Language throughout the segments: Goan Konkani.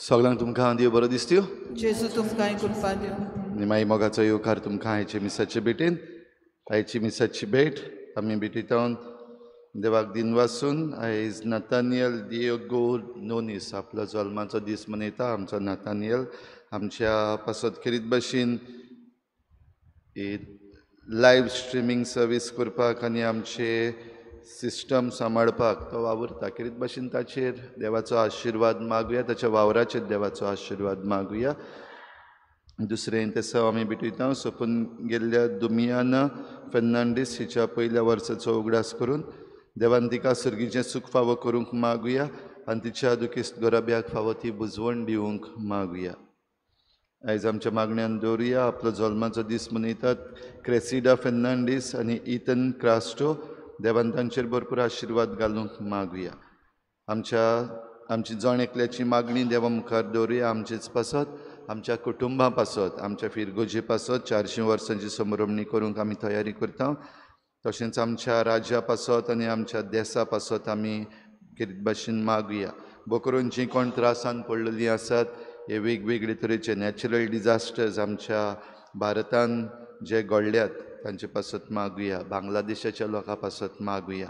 सगळ्यांक तुमकां देव बरो दिसत्यो. जेजू तुमकां कृपा दिवं. आनी माई मोगाचो येवकार तुमकां आयचे मिसाचे भेटेन. आयची मिसाची भेट आमी भेटीतावन देवाक दिन वासून आयज नातानियल दिएगो नोनीस आपलो जल्माचो दीस मनयता. आमचो नातानियल आमच्या पासत खेरीत भशेन लायव्ह स्ट्रिमींग सर्वीस करपाक आनी आमचे सिस्टम सांबाळपाक तो वावुरता. खेरीत भशेन ताचेर देवाचो आशिर्वाद मागुया, ताच्या वावराचेर देवाचो आशिर्वाद मागुया. दुसरें तेसांव आमी भेटयता सोंपून गेल्ल्या दुमियाना फेर्नांडीस हिच्या पयल्या वर्साचो उगडास करून देवान तिका सर्गीचें सूख फावो करूंक मागुया आनी तिच्या दुखेस्त घराब्याक फावो ती बुजवण दिवंक मागुया. आयज आमच्या मागण्यान दवरुया आपलो जल्माचो दीस मनयतात क्रेसिडा फेर्नांडीस आनी इथन क्रास्टो. देवान तांचेर भरपूर आशिर्वाद घालूंक मागुया. आमची जण एकल्याची मागणी देवा मुखार दवरुया. आमचेच पासत, आमच्या कुटुंबा पासत, आमच्या फिरगोजे पासत 400 वर्सांची समरमणी करूंक आमी तयारी करता. तशेंच आमच्या राज्या पासत आनी आमच्या देसा पासत आमी खेरीत भाशेन मागुया. भोकरून जीं कोण त्रासान पडलेलीं आसात हे वेगवेगळे तरेचे नॅचरल डिजास्टर्स आमच्या भारतान जे घडल्यात तांचे पासत मागुया. बांगलादेशाच्या लोकां पासत मागुया.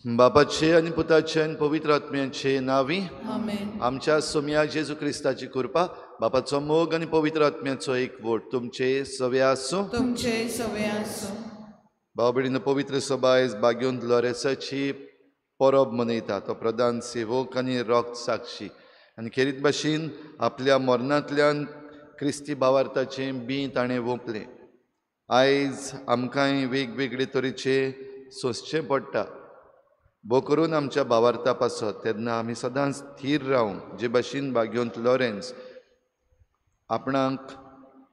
बापाचे आनी पुताचे आनी पवित्र आत्म्याचे नांवी आमच्या सोम्या जेजू क्रिस्ताची कृपा, बापाचो मोग आनी पवित्र आत्म्याचो एकवट तुमचे सवे आसूं. तुमचे सवे आसूं. भाव भयणीनो, पवित्र सभा आयज बाग्योंत लोरेसाची परब मनयता. तो प्रधान सेवक आनी रोक्त साक्षी आनी खेरीत भाशेन आपल्या मरणांतल्यान क्रिस्ती भावार्थाचें बीं ताणें वोंपलें. आयज आमकांय वेगवेगळे तरेचे सोंसचें पडटा. भो करून आमच्या भावार्था पासत तेन्ना आमी सदांच थीर रावूंक जे भाशेन बाग्योंत लॉरेन्स आपणाक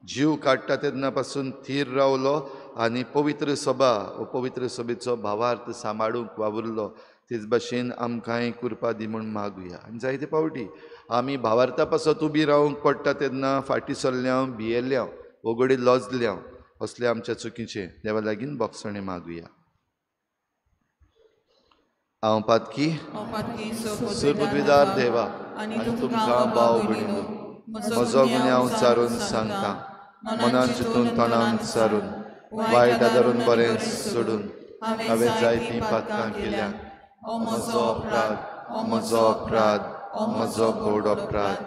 जीव काडटा तेन्ना पासून थीर रावलो आनी पवित्र सभा वो पवित्र सभेचो भावार्थ सांबाळूंक वावुरलो, तेच भाशेन आमकांय कृपा दी म्हूण मागुया. आनी जायते फावटी आमी भावार्था पासत उबी रावंक पडटा तेन्ना फाटीं सरल्या, भियेल्या, वगडी लजल्या, असले आमच्या चुकीचें देवा लागीं बोगसणें मागुया. हांव पातकी सुरपदवीदार देवा आनी तुमकां भाव भयणीनो म्हजो गुन्यांव सारून सांगता. मनान चिंतून तोंडान सारून वायट आदारून बरें सोडून हांवें जायतीं पातकां केल्या. म्हजो अपराध, म्हजो अपराध, म्हजो व्हड अपराध.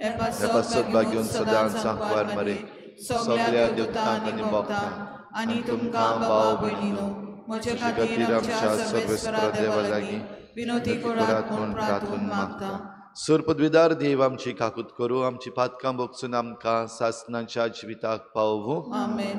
हे पासत भाग्यून सदांच सांकवार मरे सगळ्या देवतांक आनी भक्तांक आनी तुमकां भाव भयणीनो म्हजे खातीर आमच्या सर्वेस्परा देवा लागीं विनोती करात म्हूण प्रार्थून मागता. सुरपदवीदार देव आमची काकूत करूं, आमची पातकां भोगसून आमकां सासणाच्या जिविताक पावोवं. आमेन.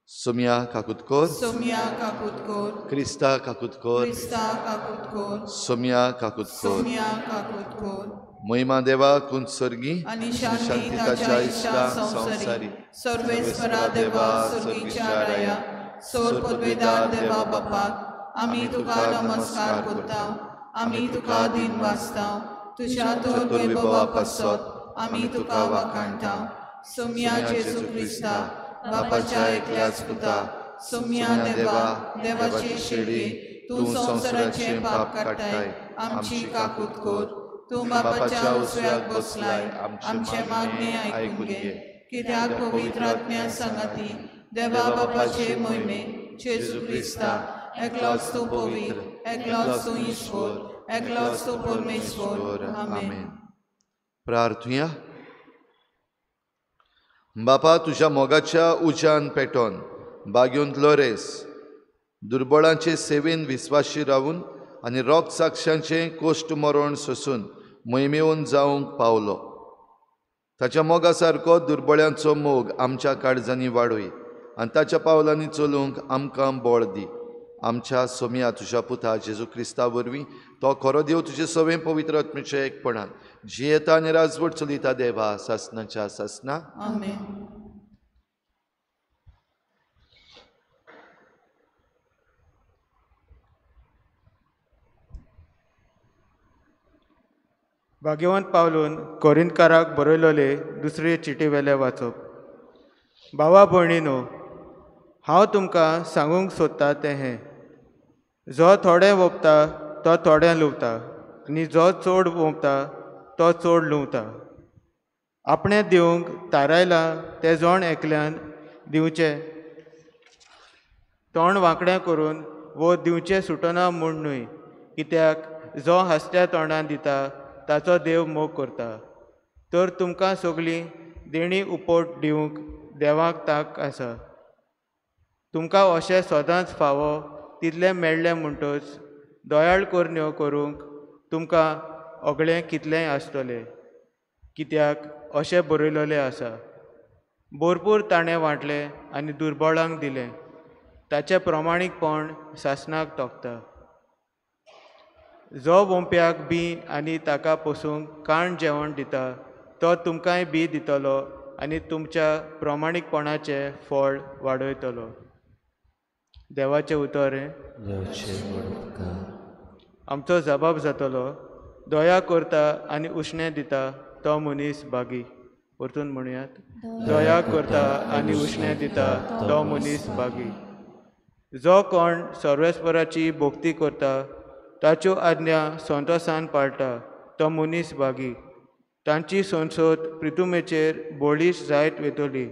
सोम्या काकूत कर, सोम्या काकूत कर, क्रिस्ता काकूत कर, क्रिस्ता काकूत कर, सोम्या काकूत कर, सोम्या काकूत कर. महिमा देवा कुंत स्वर्गी आनी शांती ताच्या इश्टा संवसारी. सर्वेस्परा देवा स्वर्गीच्या राया, सोर पदवीदार देवा बापाक आमी तुका नमस्कार करता. आमी तुका दिन वाचता. तुज्या चतुर्विभवा पासत आमी तुका वाखाणटा. सोम्या जेजू क्रिस्ता बापाच्या एकल्याच पुता, सोम्या देवा देवाची शेळी, तूं संवसाराचें पाप काडटाय, आमची काकूत कर. तूं बापाच्या उजव्याक बसलाय, आमचें मागणें आयकून घे. कित्याक पवित्र आत्म्या सांगाती देवा बापाचे मोहिमे जेजू क्रिस्ता एकलोच तूं पवित्र, एकलोच तूं ईश्वर, एकलोच तूं परमेश्वर. आमेन. प्रार्थुया. बापा, तुज्या मोगाच्या उज्यान पेटोवन बाग्योंत लोरेस दुर्बळांचे सेवेन विस्वाशी रावून आनी रोग साक्षांचें कोश्ट मरण सोसून मोहिमेवन जावंक पावलो. ताच्या मोगा सारको दुर्बळ्यांचो मोग आमच्या काळजांनी वाडय आनी ताच्या पावलांनी चलूंक आमकां बळ दी. आमच्या सोम्या तुज्या पुता जेजू क्रिस्ता वरवीं तो खरो देव तुजे सवें पवित्र आत्म्याच्या एकपणान जियेता आनी राजवट चलयता देवा सासणाच्या सासना. आमेन. भाग्यवंत पावलून कोरिंतकाराक बरयलोले दुसरे चिटी वेले वाचप. भावा भयणीनो, हांव तुमकां सांगूंक सोदता तें हें, जो थोडें वोपता तो थोडें लुवता आनी जो चड वोंपता तो चड लुंवता. आपणें दिवंक थारायलां तें जण एकल्यान दिवचें, तोंड वांकडें करून वो दिवचें सुटना म्हूण न्हय, कित्याक जो हांसत्या तोंडान दिता ताचो देव मोग करता. तर तुमकां सगळीं देणी उपोट दिवंक देवाक तांक आसा. तुमकां अशें सदांच फावो तितलें मेळ्ळें म्हणटच दयाळ करण्यो करूंक तुमकां ओगळें कितलेंय आसतलें, कित्याक अशें बरयलेलें आसा, भरपूर ताणें वांटलें आनी दुर्बळांक दिलें, ताचें प्रमाणीकपण सासणाक तोखता. जो वोंप्याक बी आनी ताका पोसूंक काण जेवण दिता तो तुमकांय बी दितलो आनी तुमच्या प्रमाणीकपणाचें फळ वाडयतलो. देवाचें उतर हें. आमचो जबाब जातलो, दया करता आनी उश्णें दिता तो मनीस भागी. परतून म्हणयात, दया करता आनी उश्णें दिता तो मनीस भागी. जो कोण सर्वेस्पराची भक्ती करता, ताच्यो आज्ञा संतोसान पाळटा तो मनीस भागी. तांची संसद प्रितुमेचेर बळीश जायत वयतली.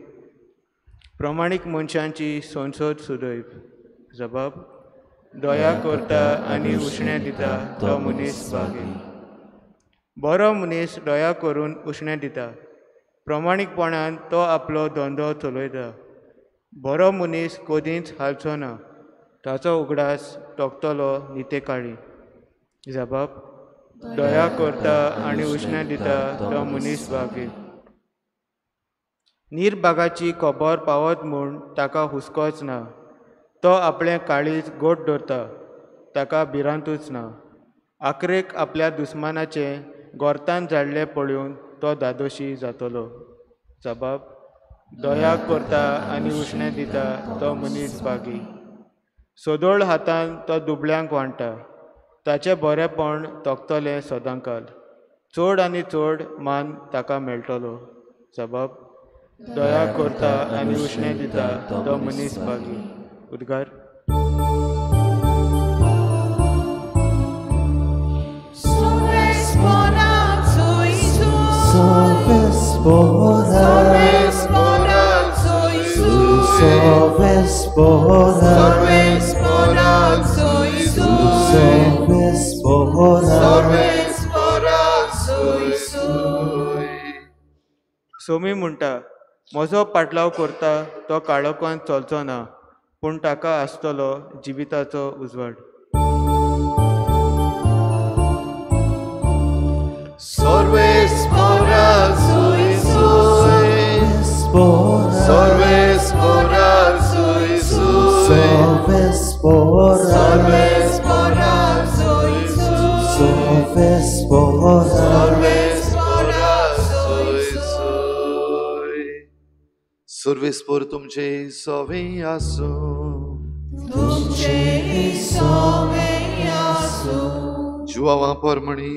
प्रमाणीक मनशांची संसद सुदैव. जबाब, दया करता आनी उश्णें दिता तो मनीस भागी. बरो मनीस दया करून उश्णें दिता, प्रमाणीकपणान तो आपलो धंदो चलयता. बरो मनीस कदींच हालचो ना, ताचो उगडास तोखतलो नितेकाळी. जबाब, दया करता आनी उश्णें दिता तो मनीस भागी. निर्भागाची खबर पावत म्हूण ताका हुस्कोच ना, तो आपलें काळीज गोट दवरता, ताका भिरांतूच ना. आखरेक आपल्या दुस्मानाचें गोर्तान जाल्लें पळोवन तो धादोशी जातलो. जबाब, दया करता आनी उश्णें दिता तो मनीस भागी. सदोळ हातान तो दुबळ्यांक वांट्टा, ताचें बरेंपण तोखतलें सदांकाल. चड आनी चड मान ताका मेळटलो. जबाब, दया करता आनी उश्णें दिता तो मनीस भागी. उद्गार. सोमी म्हणटा, म्हजो पाटलाव करता तो काळोखांत चलचो ना, पूण ताका आसतलो जिविताचो उजवाड. सर्वेस्पर तुमचे सवे आसूं, जुवां परमणी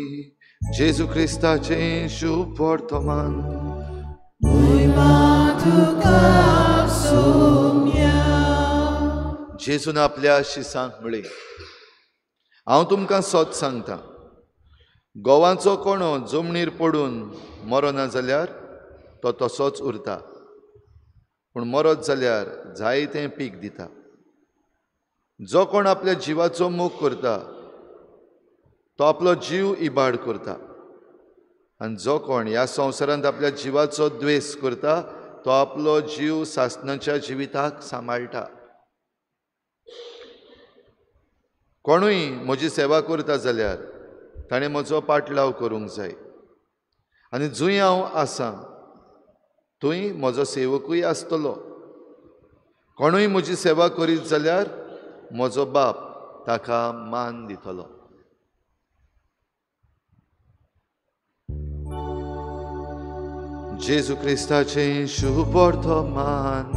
जेजू क्रिस्ताचें शुभ वर्तमान. जेजून आपल्या शिसांक म्हळें, हांव तुमकां सत सांगता, गोवाचो कोणो जमनीर पडून मरना जाल्यार तो तसोच उरता, पूण मरत जाल्यार जायतें पीक दिता. जो कोण आपल्या जिवाचो मोग करता तो आपलो जीव इबाड करता, आनी जो कोण ह्या संवसारांत आपल्या जिवाचो द्वेस करता तो आपलो जीव सासणाच्या जिविताक सांबाळटा. कोणूय म्हजी सेवा करता जाल्यार ताणें म्हजो पाटलाव करूंक जाय, आनी जंय हांव आसा थंय म्हजो सेवकूय आसतलो. कोणूय म्हजी सेवा करीत जाल्यार म्हजो बाप ताका मान दितलो. जेजू क्रिस्ताचें शुभ वर्तमान.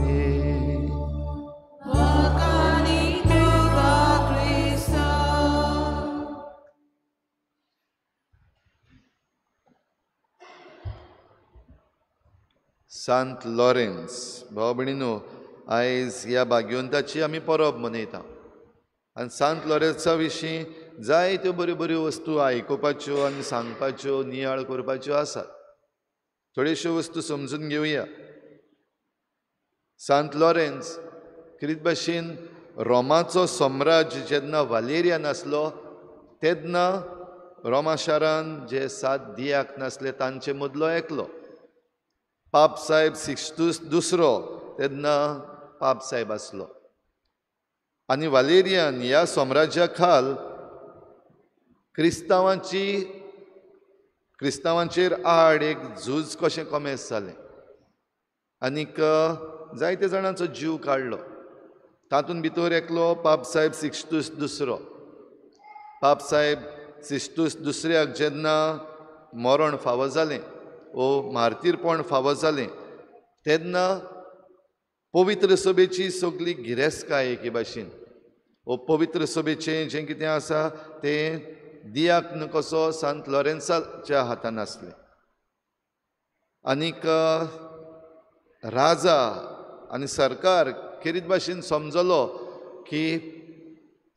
सांत लॉरेन्स. भाव भयणीनो, आयज ह्या भाग्यवंताची आमी परब मनयता आनी सांत लॉरेन्सा विशीं जायत्यो बऱ्यो बऱ्यो वस्तू आयकुपाच्यो आनी सांगपाच्यो, नियाळ करपाच्यो आसात. थोड्योश्यो वस्तू समजून घेवया. सांत लॉरेन्स खेरीत भाशेन रोमाचो साम्राज्य जेन्ना वालेरियन आसलो तेन्ना रोमा शारान जे 7 दियाक नासले तांचे मदलो एकलो पाप साहेब सिक्स्तूस दुसरो तेन्ना पाप साहेब आसलो. आनी वालेरियन ह्या साम्राज्या खाल क्रिस्तांवांचेर आड एक झूज कशें कोमेस जालें आनीक जायते जाणांचो जीव काडलो. तातूंत भितर एकलो पाप साहेब सिक्स्तूस दुसरो. पाप साहेब सिक्स्तूस दुसऱ्याक जेन्ना मरण फावो जालें ओ मार्तीरपण फावो जालें तेन्ना पवित्र सभेची सगली गिरेस्तकाय एके भाशेन ओ पवित्र सभेचें जें कितें आसा तें दियाक कसो सांत लॉरेन्साच्या हातान आसलें. आनीक राजा आनी सरकार खेरीत भाशेन समजलो की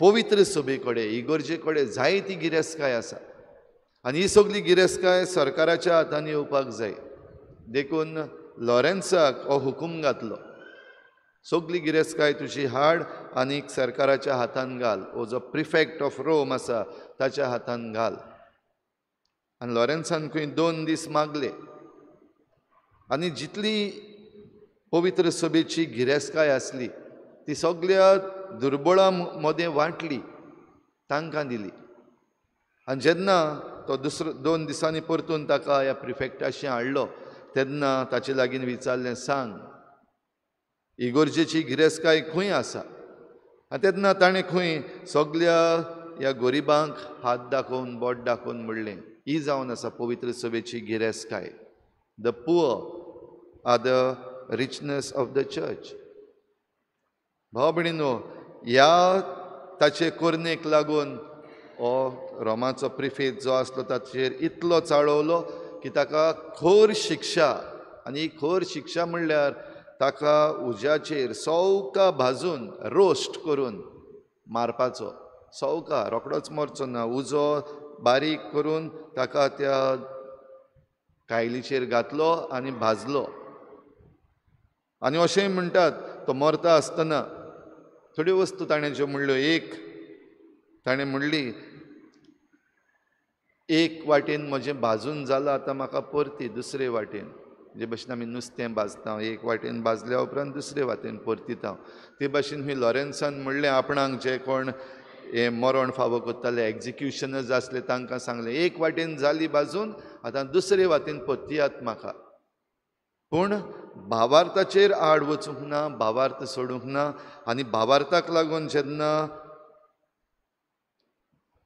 पवित्र सभे कडेन इगर्जे कडेन जायती गिरेस्तकाय आसा आनी ही सगली गिरेस्तकाय सरकाराच्या हातान येवपाक जाय. देखून लॉरेन्साक हो हुकूम घातलो, सगली गिरेस्तकाय तुजी हाड आनी सरकाराच्या हातान घाल, हो जो प्रिफेक्ट ऑफ रोम आसा ताच्या हातान घाल. आनी लॉरेन्सान खंय 2 दीस मागले आनी जितली पवित्र सभेची गिरेस्तकाय आसली ती सगल्या दुर्बळां मदें वांटली, तांकां दिली. आनी जेन्ना तो दुसरो 2 दिसांनी परतून ताका ह्या प्रिफेक्टाशी हाडलो तेन्ना ताचे लागीं विचारलें, सांग इगर्जेची गिरेस्तकाय खंय आसा? आनी तेन्ना ताणें खंय सगल्या ह्या गरिबांक हात दाखोवन बोट दाखोवन म्हणलें, ही जावन आसा पवित्र सभेची गिरेस्तकाय. The poor are the richness of the church. भाव भयणीनो, ह्या ताचे कोरणेक लागून हो रोमाचो प्रिफेक्ट जो आसलो ताचेर इतलो चाळवलो की ताका खर शिक्षा, आनी ही खर शिक्षा म्हणल्यार ताका उज्याचेर सवका भाजून रोस्ट करून मारपाचो. सवका, रोकडोच मरचो ना, उजो बारीक करून ताका त्या कायलीचेर घातलो आनी भाजलो. आनी अशेंय म्हणटात तो मरता आसतना थोड्यो वस्तू ताणें ज्यो म्हणल्यो, एक ताणें म्हणली, एक वाटेन म्हजें भाजून जालां, आतां म्हाका परती दुसरे वाटेन, जे भाशेन आमी नुस्तें भाजता, एक वाटेन भाजल्या उपरांत दुसरे वाटेन परतिता, ते भाशेन ही लॉरेन्सान म्हणलें आपणाक जे कोण हें मरण फावो करताले, एक्जिक्युशनर्स आसले, तांकां सांगलें एक वाटेन जाली भाजून, आतां दुसरे वाटेन परतियात म्हाका. पूण भावार्थाचेर आड वचूंक ना, भावार्थ सोडूंक ना. आनी भावार्थाक लागून जेन्ना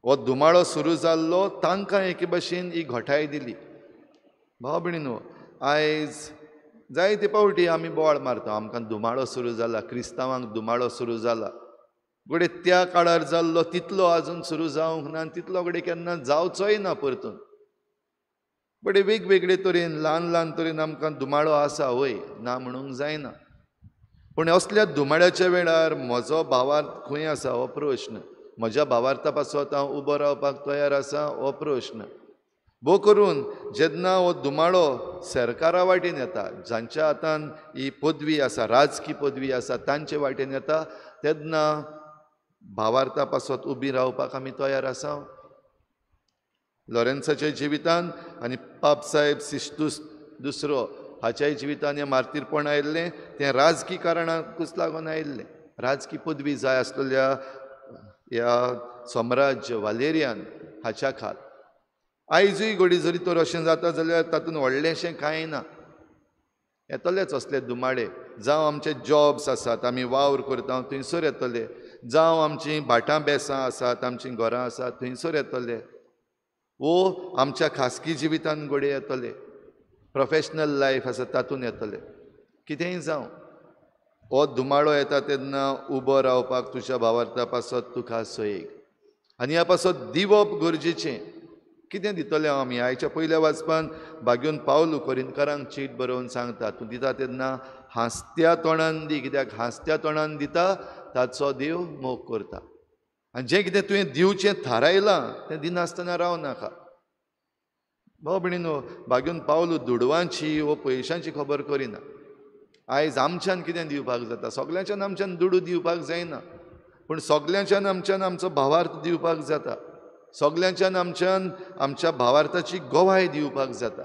हो धुमाळो सुरू जाल्लो तांकां एके भाशेन ही घटाय दिली. भाव भयणीनो, आयज जायते पावटी आमी बोवाळ मारता, आमकां धुमाळो सुरू जाला, क्रिस्तांवांक धुमाळो सुरू जाला. घडये त्या काळार जाल्लो तितलो आजून सुरू जावंक ना, तितलो घडये केन्ना जावचोय ना परतून. बट वेगवेगळे तरेन ल्हान ल्हान तरेन आमकां धुमाळो आसा, वय ना म्हणूंक जायना. पूण असल्या धुमाळ्याच्या वेळार म्हजो भावार्थ खंय आसा हो प्रश्न, म्हज्या भावार्था पासत हांव उबो रावपाक तयार आसा हो प्रश्न. भोव करून जेन्ना हो धुमाळो सरकारा वाटेन येता, जांच्या हातान ही पदवी आसा, राजकी पदवी आसा, तांचे वाटेन येता, तेन्ना भावार्था पासत उबी रावपाक आमी तयार आसा. लॉरेन्साच्या जिवितान आनी पाप साहेब सिश्तूस दुसरो हाच्याय जिवितान हें मार्तीरपण आयिल्लें तें राजकी कारणाकूच लागून आयिल्लें. राजकी पदवी जाय आसलेल्या ह्या साम्राज्य वालेरियन हाच्या खाल. आयजूय घडी जरी तर अशें जाता जाल्यार तातूंत व्हडलेंशें कांय ना, येतलेच असले धुमाडे. जावं आमचे जॉब्स आसात, आमी वावर करता थंयसर येतले, जावं आमचीं भाटां बेसां आसात, आमचीं घरां आसात थंयसर येतले, वो आमच्या खासगी जिवितान घडये येतले, प्रोफेशनल लायफ आसा तातूंत येतले. कितेंय जावं, हो धुमाळो येता तेन्ना उबो रावपाक तुज्या भावार्था पासत तुका सोयीक आनी ह्या पासत दिवप गरजेचें. कितें दितलें हांव आमी? आयच्या पयल्या वाचपान भाग्योन पावलू कोरिंतकारांक चीट बरोवन सांगता, तूं दिता तेन्ना हांसत्या तोंडान दी, कित्याक हांसत्या तोंडान दिता ताचो देव मोग करता. आनी जें कितें तुवें दिवचें थारायलां तें दिनासतना राव नाका. भाव भयणीनो, भाग्यून पावलू दुडवांची वो पयशांची खबर करिना. आयज आमच्यान कितें दिवपाक जाता? सगल्यांच्यान आमच्यान दुडू दिवपाक जायना, पूण सगल्यांच्यान आमच्यान आमचो भावार्थ दिवपाक जाता. सगल्यांच्यान आमच्यान आमच्या भावार्थाची गवाय दिवपाक जाता.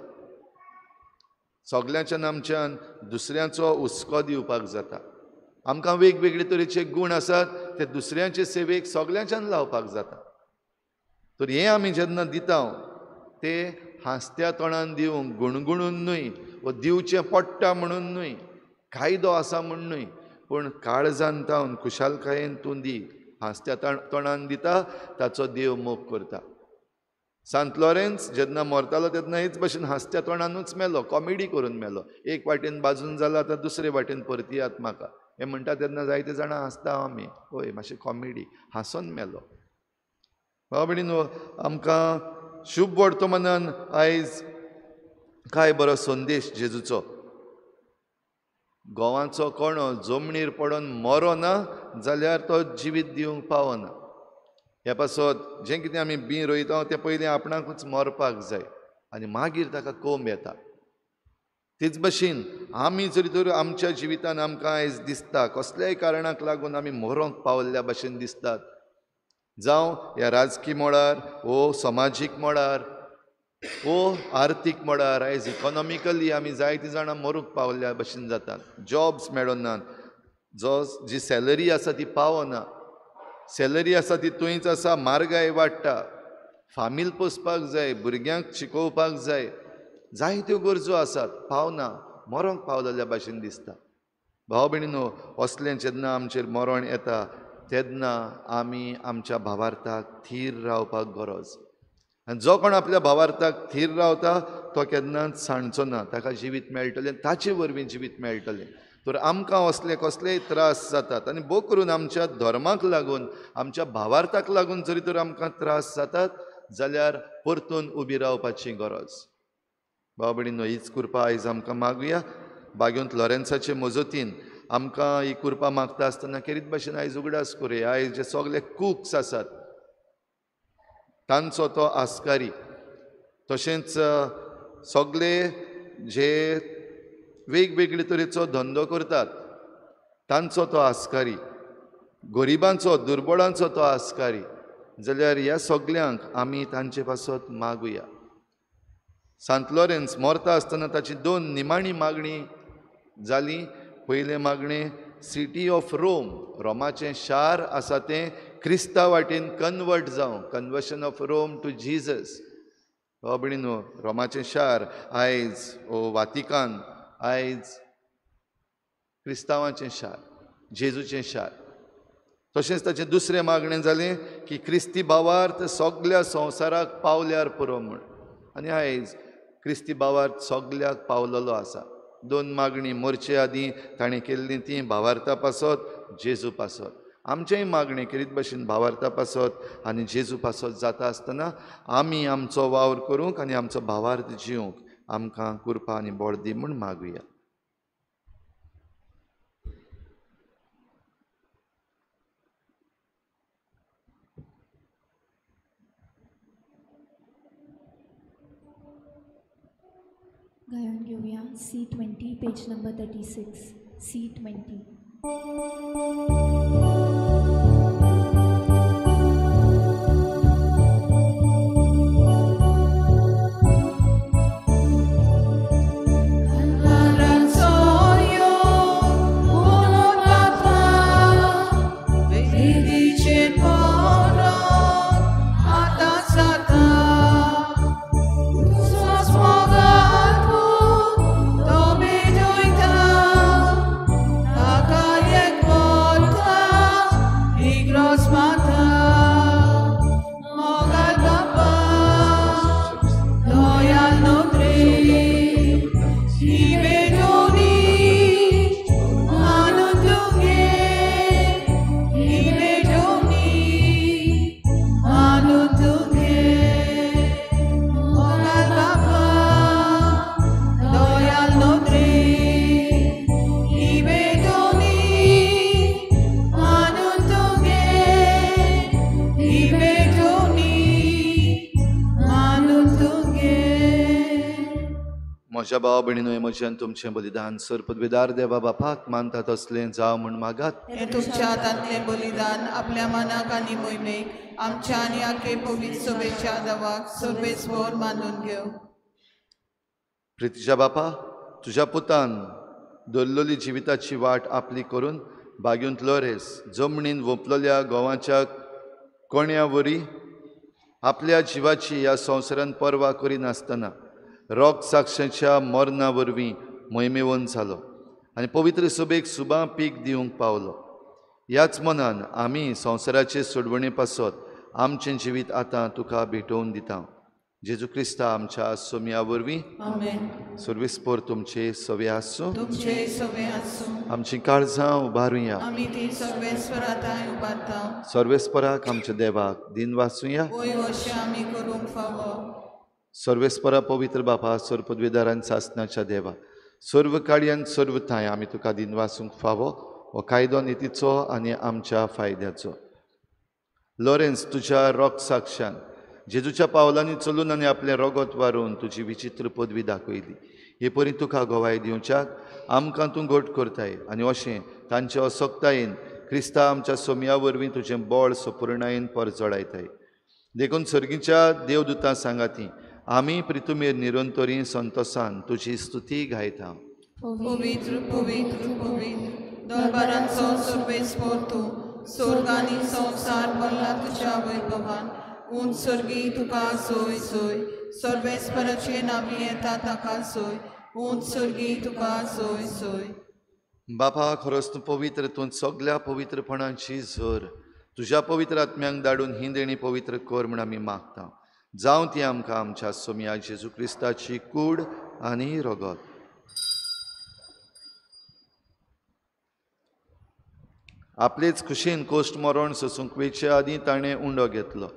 सगल्यांच्यान आमच्यान दुसऱ्यांचो हुस्को दिवपाक जाता. आमकां वेगवेगळे तरेचे गूण आसात ते दुसऱ्यांचे सेवेक सगल्यांच्यान लावपाक जाता. तर हें आमी जेन्ना दिता ते हांसत्या तोंडान दिवंक, गुणगुणून न्हय वो दिवचें पडटा म्हणून न्हय, कायदो आसा म्हूण न्हय, पूण काळजान तावन खुशालकायेन तूं दी. हांसत्या तोंडान दिता ताचो देव मोग करता. सांत लॉरेन्स जेन्ना मरतालो तेन्ना हेच भशेन हांसत्या तोंडानूच मेलो, कॉमेडी करून मेलो. एक वाटेन बाजून जाला आतां दुसरे वाटेन परतियात म्हाका हें म्हणटा तेन्ना जायते जाणां हांसता आमी, हय मातशें कॉमेडी, हांसोन मेलो. भाव भयणीनो, आमकां शुभ वर्तमानान आयज काय बरो संदेश जेजूचो. गोवाचो कोणो जमणीर पडोन मरो ना जाल्यार तो जिवीत दिवंक पावना. ह्या पासत जें कितें आमी बीं रोयता तें पयलीं आपणाकूच मरपाक जाय आनी मागीर ताका कोंब येता. तेच भशेन आमी जरी तर आमच्या जिवितान आमकां आयज दिसता कसल्याय कारणाक लागून आमी मरोंक पावल्ल्या भशेन दिसतात, जावं ह्या राजकी मळार वो समाजीक मळार वो आर्थीक मळार, आयज इकॉनॉमिकली आमी जायतीं जाणां मरूंक पावल्ल्या भशेन जातात. जॉब्स मेळनात, जो जी सॅलरी आसा ती पावना, सॅलरी आसा ती थंयच आसा, म्हारगाय वाडटा, फामील पोसपाक जाय, भुरग्यांक शिकोवपाक जाय, जायत्यो गरजो आसात, पावना, मरोंक पावलेल्या भशेन दिसता. भाव भयणीनो, असलें जेन्ना आमचेर मरण येता तेन्ना आमी आमच्या भावार्थाक थीर रावपाक गरज. आनी जो कोण आपल्या भावार्थाक थीर रावता तो केन्नाच सांडचो ना, ताका जिवीत मेळटलें, ताचे वरवीं जिवीत मेळटलें. तर आमकां असले कसलेय त्रास जातात आनी भोव करून आमच्या धर्माक लागून, आमच्या भावार्थाक लागून जरी तर आमकां त्रास जातात जाल्यार परतून उबी रावपाची गरज. भाव भयणीनो, हीच कृपा आयज आमकां मागुया. बाग्योंत लॉरेन्साचे मजतीन आमकां ही कृपा मागता आसतना खेरीत भाशेन आयज उगडास करुया. आयज जे सगळे कुक्स आसात तांचो तो आस्कारी, तशेंच सगळे जे वेगवेगळे तरेचो धंदो करतात तांचो तो आस्कारी, गरिबांचो दुर्बळांचो तो आस्कारी, जाल्यार ह्या सगल्यांक आमी तांचे पासत मागुया. सांत लॉरेन्स मरता आसतना ताची दोन निमाणी मागणी जाली. पयलें मागणें सिटी ऑफ रोम, रोमाचें शार आसा तें क्रिस्ता वाटेन कन्वर्ट जावं, conversion of Rome to Jesus. भाव भयणीनो, रोमाचें शार आयज ओ वातिकान आयज क्रिस्तांवाचें शार, जेजूचें शार. तशेंच ताचें दुसरें मागणें जालें की क्रिस्ती भावार्थ सगल्या संवसाराक पावल्यार पुरो म्हूण, आनी आयज क्रिस्ती भावार्थ सगल्याक पावलेलो आसा. दोन मागणी मरचे आदीं ताणें केल्ली ती भावार्था पासत, जेजू पासत. आमचेंय मागणें खेरीत भशेन भावार्था पासत आनी जेजू पासत जाता आसतना आमी आमचो वावर करूंक आनी आमचो भावार्थ जिवंक आमकां कृपा आनी बळ दी म्हूण मागुया. गायन घेऊया C20 page number 36 C20. Takaye म्हज्या भावा भयणीनो, म्हजें तुमचें बलिदान सर पदवीदार देवा बापाक मानता तसलें जावं म्हूण मागात। हें तुमच्या हातांतलें बलिदान आपल्या मनाक आनी मोहिमेक आमच्या आनी आखे पवित्र सभेच्या देवाक सर्वेस्पर मानून घेव। प्रितीच्या बापा, तुज्या पुतान दवरलेली जिविताची वाट आपली करून बागेंतलो रेस जमनीन वोंपलेल्या गोवाच्या कोण्या वरी आपल्या जिवाची ह्या संवसारान पर्वा करिनासतना रोग साक्षाच्या मरणा वरवीं मोहिमेवन जालो आनी पवित्र सभेक सुबां पीक दिवंक पावलो। ह्याच मनान आमी संवसाराचे सोडवणे पासत आमचें जिवीत आतां तुका भेटोवन दिता। जेजू क्रिस्ता आमच्या सोम्या वरवीं। आमेन। सर्वेस्पर तुमचे सवे आसूं, तुमचे सवे आसूं। आमची काळजां उबारुया, आमी ती सर्वेस्परा थांय उबारता। सर्वेस्पराक आमच्या देवाक दिन वाचुया, वय अशें आमी करूंक फावो। सर्वेस्परा पवित्र बापा, सर्व पदवीदारान सासनाच्या देवा, सर्व काळयान सर्व थांय आमी तुका दिन वाचूंक फावो हो कायदो नितीचो आनी आमच्या फायद्याचो। लॉरेन्स, तुज्या रोग साक्षान जेजूच्या पावलांनी चलून आनी आपलें रोगत वारून तुजी विचित्र पदवी दाखयली। हे परी तुका गवाय दिवच्याक आमकां तूं घट करताय आनी अशें तांचे असक्तायेन क्रिस्ता आमच्या सोम्या वरवीं तुजें बळ सपुर्णायेन परजळायताय। देखून सर्गीच्या देवदूतां सांगाती आमी प्रितुमेर निरंतरी संतोसान तुजी स्तुती गायता। पवित्र पवित्र पवित्र दरबारांचो सर्वेस्पर तूं, स्वर्ग आनी संवसार भरला तुज्या वैभवान। उंच स्वर्गी तुका सोय सोय, सर्वेस्पराचे नांवी येता ताका सोय, उंच स्वर्गी तुका सोय सोय। बापा, खरोच तूं पवित्र, तूं सगल्या पवित्रपणाची झर, तुज्या पवित्र आत्म्यांक धाडून ही देणी पवित्र कर म्हूण आमी मागता। जावं ती आमकां आमच्या सोम्या जेजू क्रिस्ताची कूड आनी रगत। आपलेच खुशीन कोश्ट मरण सोसूंक वेचे आदीं ताणें उंडो घेतलो,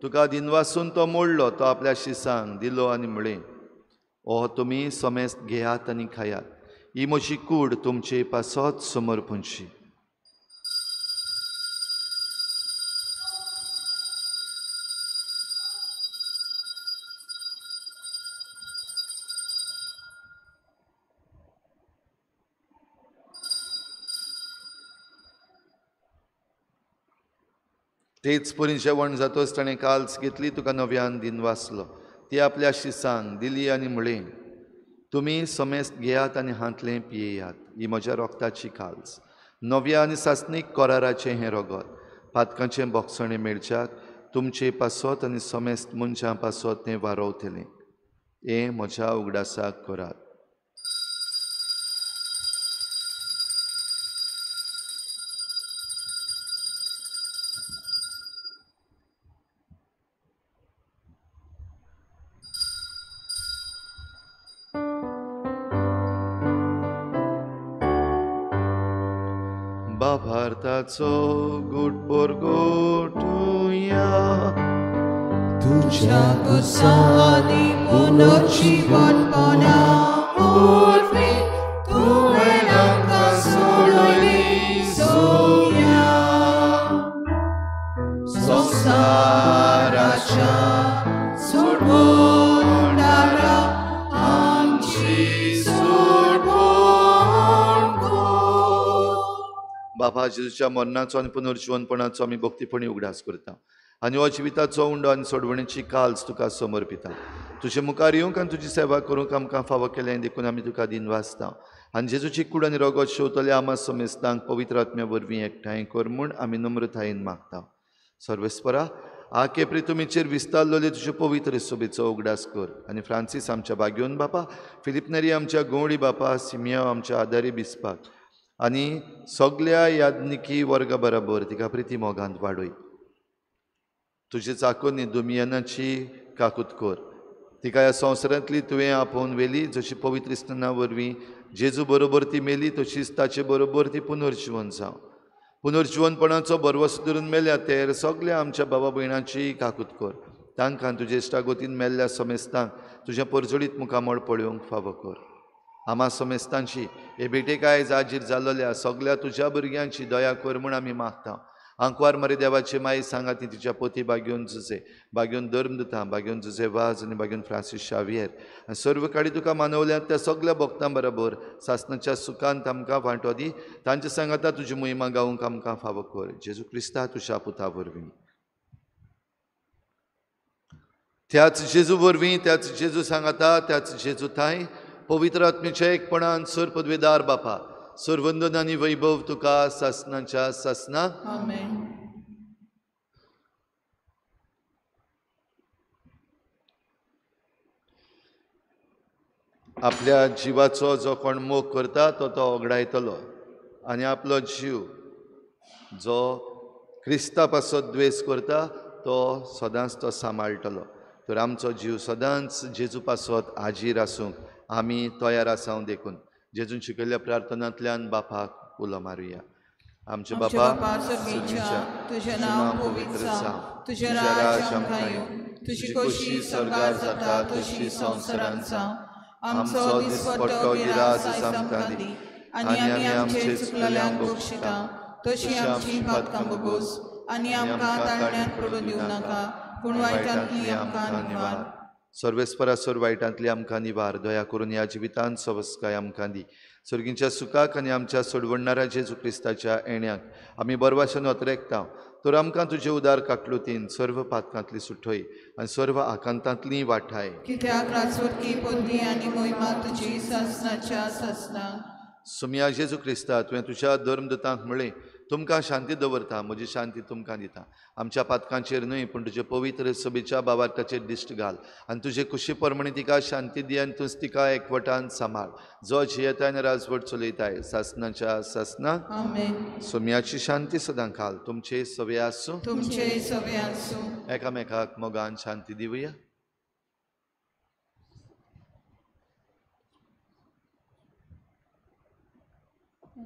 तुका दिनवासून तो मोडलो, तो आपल्या शिसांक दिलो आनी म्हळें, ओ तुमी समेस्त घेयात आनी खायात, ही म्हजी कूड तुमचे पासत समर्पणची। तेच परी जेवण जातच ताणें काल्स घेतली, तुका नव्यान दिन वाचलो, ती आपल्या शिसांक दिली आनी म्हळें, तुमी समेस्त घेयात आनी हांतलें पियेयात, ही म्हज्या रोगताची काल्स, नव्या आनी सासणीक कराराचें हें रोगत, पातकांचें बोगसणें मेळच्याक तुमचे पासत आनी समेस्त मनशां पासत तें वारोवतलें। हें म्हज्या उगडासाक करात। भारताचो गुटपोर गोटुया, तुज्या कुसांनी पुनर्जीवनपणा वरवीं तुवें आमकां सोडयली सोम्या। संवसाराच्या सोडवणारा आमची सोडवण कर। बाबा, जेजूच्या मरणाचो आनी पुनर्जीवनपणाचो आमी भक्तीपणी उगडास करता आनी हो जिविताचो उंडो आनी सोडवणेची काल्स तुका समर्पिता। तुजे मुखार येवंक आनी तुजी सेवा करूंक आमकां फावो केलें देखून आमी तुका दिन वाचता आनी जेजूची कूड आनी रोगत शेवतले आमा समेस्तांक पवित्र आत्म्या वरवीं एकठांय कर म्हूण आमी नम्रतायेन मागता। सर्वेस्परा, आके प्रितुमीचेर विस्तारलेले तुजे पवित्र सोबेचो उगडास कर आनी फ्रांसीस आमच्या बागेवन बापा, फिलीप नेरी आमच्या गवळी बापा, सिमिया आमच्या आदारी बिस्पाक आनी सगल्या याज्ञिकी वर्गा बराबर तिका प्रिती मोगांत वाडय। तुजे चाकोनी दुमियानाची काकूत कर, तिका ह्या संवसारांतली तुवें आपोवन व्हेली, जशी पवित्र स्नाना वरवीं जेजू बरोबर ती मेली तशीच ताचे बरोबर ती पुनर्जीवन जावं। पुनर्जीवनपणाचो भरवसो धरून मेल्या तेर सगल्या आमच्या बाबा भयणाची काकूत कर, तांकां तुजे इश्टागोतीन मेल्ल्या समेस्तांक तुजें परजळीत मुखामळ पळोवंक फावो कर। आमा समेस्तांची हे भेटेक आयज आजीर जाल्ल्या सगल्या तुज्या भुरग्यांची दया कर म्हूण आमी मागता। आंकवार मरे देवाचे माई सांगाती तिच्या पोती बागेवन जुजे, बागेवन धर्म दिता, बागेवन जुजे वाज आनी बागेवन फ्रांसीस शावियर आनी सर्व काडी तुका मानवल्यात त्या सगल्या भक्तां बरोबर सासनाच्या सुखांत आमकां वांटो दी. तांचे सांगाता तुजी मोहिमा गावंक आमकां फावो कर, जेजू क्रिस्ता तुज्या पुता वरवीं. त्याच जेजू वरवीं, त्याच जेजू सांगाता, त्याच जेजू थांय पवित्र आत्मेच्या एकपणान सर पदवेदार बापा, सर्वंदन आनी वैभव तुका सासनाच्या सासना. आमेन. आपल्या जिवाचो जो कोण मोग करता तो तो ओगडायतलो आनी आपलो जीव जो क्रिस्ता पासत द्वेस करता तो सदांच तो सांबाळटलो. तर आमचो जीव सदांच जेजू पासत हाजीर आसूंक आमी तयार आसाव देखून जेजून शिकयल्ल्या प्रार्थनांतल्यान बापाक उलो मारुया. आमचे बापा सर्गीच्या, तुजें नांव पवित्र जावं, तुजें राज्य आमकां येवं, तुजी खोशी स्वर्गार जाता तशी संवसारांत जावं. आमचो दिसपट्टो गिरास आमकां दी आनी आमी आमचे चुकलेल्यांक बक्षिता तशी आमची पातकां भोगोस आनी आमकां ताळण्यांत पडूं दिवं नाका, पूण वायटांतली आमकां निवार. सर्वेस्परा सर्व वायटांतली आमकां निवार. दया करून ह्या जिवितांत सवस्काय आमकां दी. सर्गींच्या सुखाक आनी आमच्या सोडवणणारा जेजू क्रिस्ताच्या येण्याक आमी बरवाशन अत्रेकता. तर आमकां तुजे उदार काकलुतीन सर्व पातकांतली सुठय आनी सर्व आकांतांतली वाठाय. कित्याक राजवटकी पदवी आनी मोहिमा तुजी सासनाच्या सासना. सुमया जेजू क्रिस्ता, तुवें तुज्या धर्मदूतांक म्हळें, तुमकां शांती दवरता, म्हजी शांती तुमकां दिता. आमच्या पातकांचेर न्हय पूण तुजे पवित्र सभेच्या बाबार्थाचेर दिश्ट घाल आनी तुजे कुशी प्रमाणे तिका शांती दी आनी तूंच तिका एकवटान सांबाळ, जो जियेताय आनी राजवट चलयताय सासनाच्या सासना. आमेन. सोम्याची शांती सदां खाल तुमचे सवे आसूं, तुमचे सवे आसूं. एकामेकाक मोगान शांती दिवया.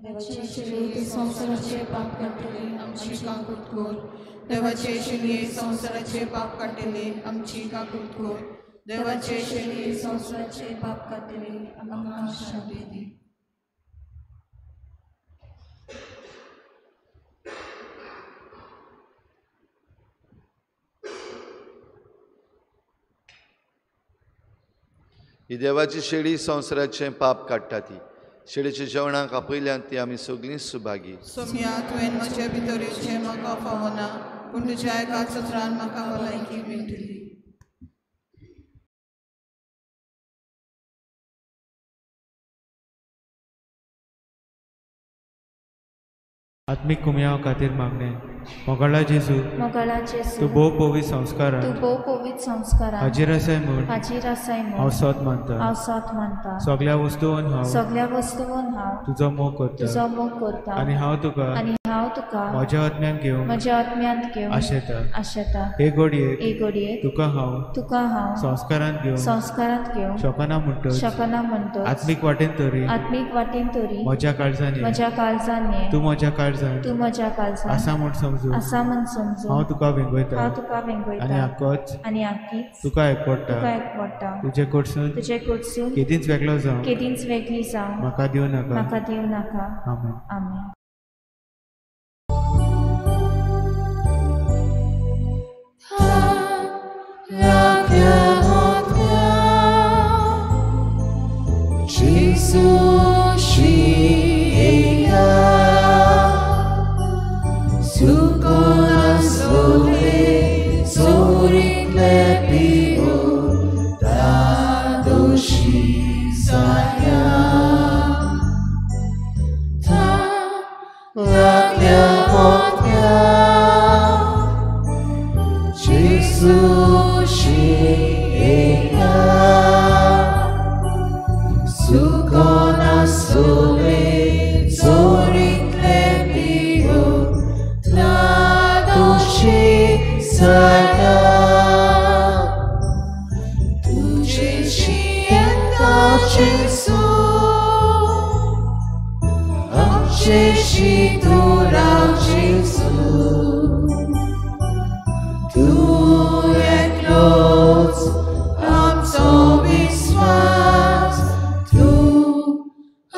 देवाचे शिलये संवसाराचे पाप काडटले आमची काकूत कर. देवाचे शिलये संवसाराचे पाप काडटले आमची काकूत कर. देवाचे शिलये संवसाराचे पाप काडटले आमकां शांती दी. ही देवाची शेळी संवसाराचें पाप काडटा ती शेळीच्या जेवणाक आपयल्यान ती आमी सगळीं सुभागी. सोम्या, तुवें म्हजे भितर येवचें म्हाका फावना, पूण तुज्या एका सत्रान म्हाका भलायकी मेळटली. आत्मीक कुमयाव खातीर मागणें. मोगाळा जेजू, मोगाळा जेजू, तूं भोव पवित्र संस्कारान, तूं भोव पवित्र संस्कारान हाजीर आसाय म्हूण, हाजीर आसाय म्हूण हांव सोद मानता, हांव सोद मानता. सगल्या वस्तून हांव, सगल्या वस्तून हांव तुजो मोग करता, तुजो मोग करता आनी हांव तुका, आनी हांव तुका म्हज्या आत्म्यांत घेवंक, म्हज्या आत्म्यांत घेवंक आशेता, आशेता. हे घडयेक, हे घडयेक तुका हांव, तुका हांव संस्कारांत घेवंक, संस्कारांत घेवंक शकना म्हणटच, शकना म्हणटच आत्मीक वाटेन तरी, आत्मीक वाटेन तरी म्हज्या काळजान, म्हज्या काळजान ये, तूं म्हज्या काळजान, तूं म्हज्या काळजान आसा म्हूण समजून, आसा म्हूण समजून हांव तुका वेंगयता, हांव तुका वेंगयता आनी आकोच, आनी आकीच तुका एकवटा, तुका एकवटा. तुजे कडसून, तुजे कडसून केदींच वेगळो जावं, केदींच वेगळी जावं म्हाका दिवं नाका, म्हाका दिवं नाका. आमेन. आमेन.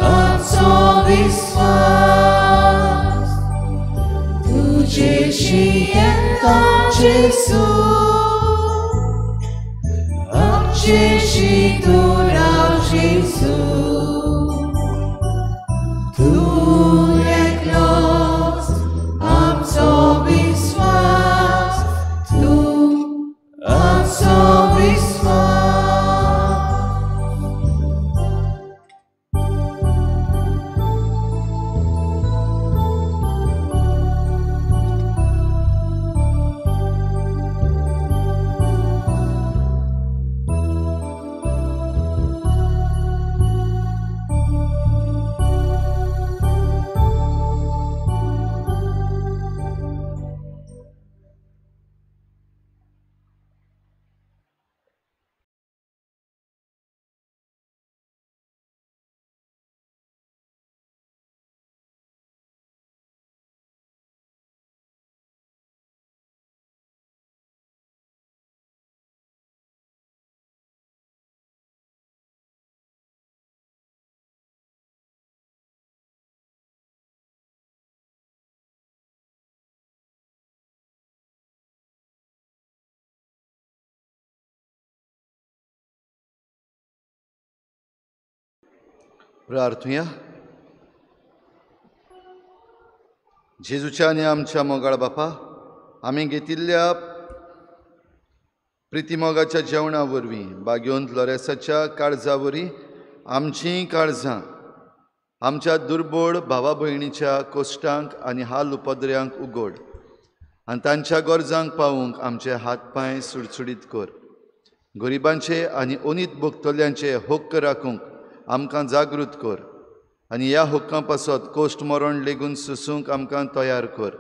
I'm so आमचे तूं राव जेजू, तूं एकलोच आमचो विस्वास, तूं आमचो विस्वास. प्रार्थुया. जेजूच्या आनी आमच्या मोगाळ बापा, आमी घेतिल्ल्या प्रितीमोगाच्या जेवणा वरवीं बागेवन लोरेसाच्या काळजा वरी आमचीं काळजां आमच्या दुर्बळ भावा भयणीच्या कोश्टांक आनी हाल उपद्र्यांक उगड आनी तांच्या गरजांक पावूंक आमचे हात पांय सुडसुडीत कर. गरिबांचे आनी ओनीत भोगतल्यांचे हक्क राखूंक आमकां जागृत कर आनी ह्या हक्कां पासत कोश्ट मरण लेगून सोसूंक आमकां तयार कर.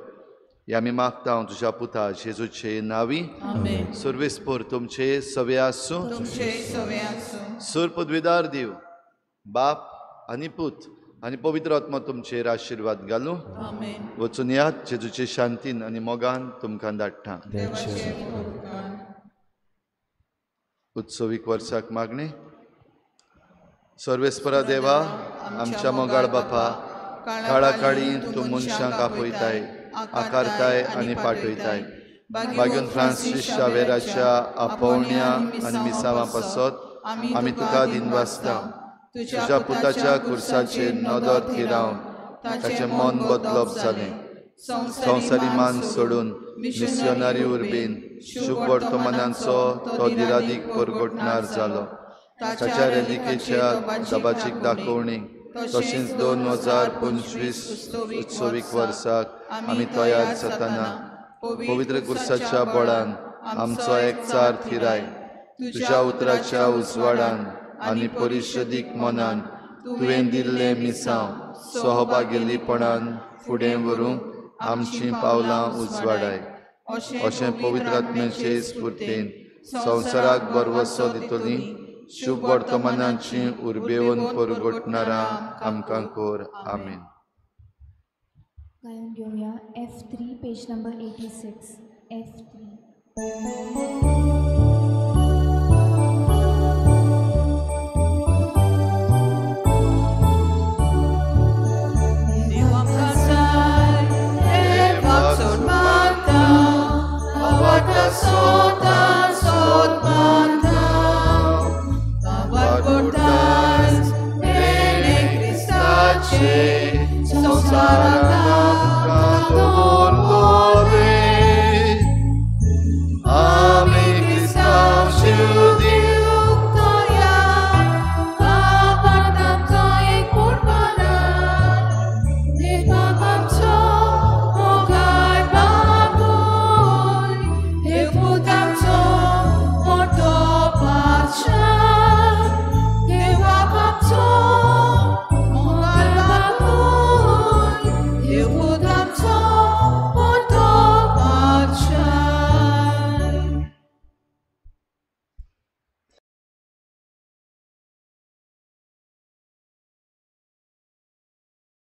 हे आमी मागता हांव तुज्या पुता जेजूचे नांवी. सर्वेस्पर तुमचे सवे आसूं. सर पदवीदार देव बाप आनी पूत आनी पवित्र आत्मा तुमचेर आशिर्वाद घालूं. वचून यात जेजूचे शांतीन आनी मोगान तुमकां धाडटा. उत्सवीक वर्साक मागणें. सर्वेस्परा देवा, आमच्या मोगाळ बापा, काळाकाळी तूं मनशांक आपयताय, आकारताय आनी पाठयताय. बागून फ्रांसीस शावेराच्या आपोवण्या आनी मिसांवां पासत आमी तुका दिनवासता. तुज्या पुताच्या कुर्साचेर नदर थिरावन ताचें मन बदलप जालें. संवसारी मान सोडून मिसियोनारी उर्बेन शुभ वर्तमानांचो तो दिरादीक परगटणार जालो. ताच्या रेलिकेच्या दबाचीक दाखोवणी तशेंच 2025 उत्सवीक वर्साक आमी तयार जातना पवित्र कुर्साच्या बळान आमचो एकचार थिराय. तुज्या उतराच्या उजवाडान आनी परिशदीक मनान तुवें दिल्लें मिसांव सहभागेलीपणान फुडें व्हरूंक आमचीं पावलां उजवाडाय. अशें पवित्र आत्म्याचे स्फुर्तेन संवसाराक बरवसो दितली शुभ वर्तमानाची उर्बेवन परगटणारा आमकां कर. आमेन. गायन घेवया F3 page number 86. F3.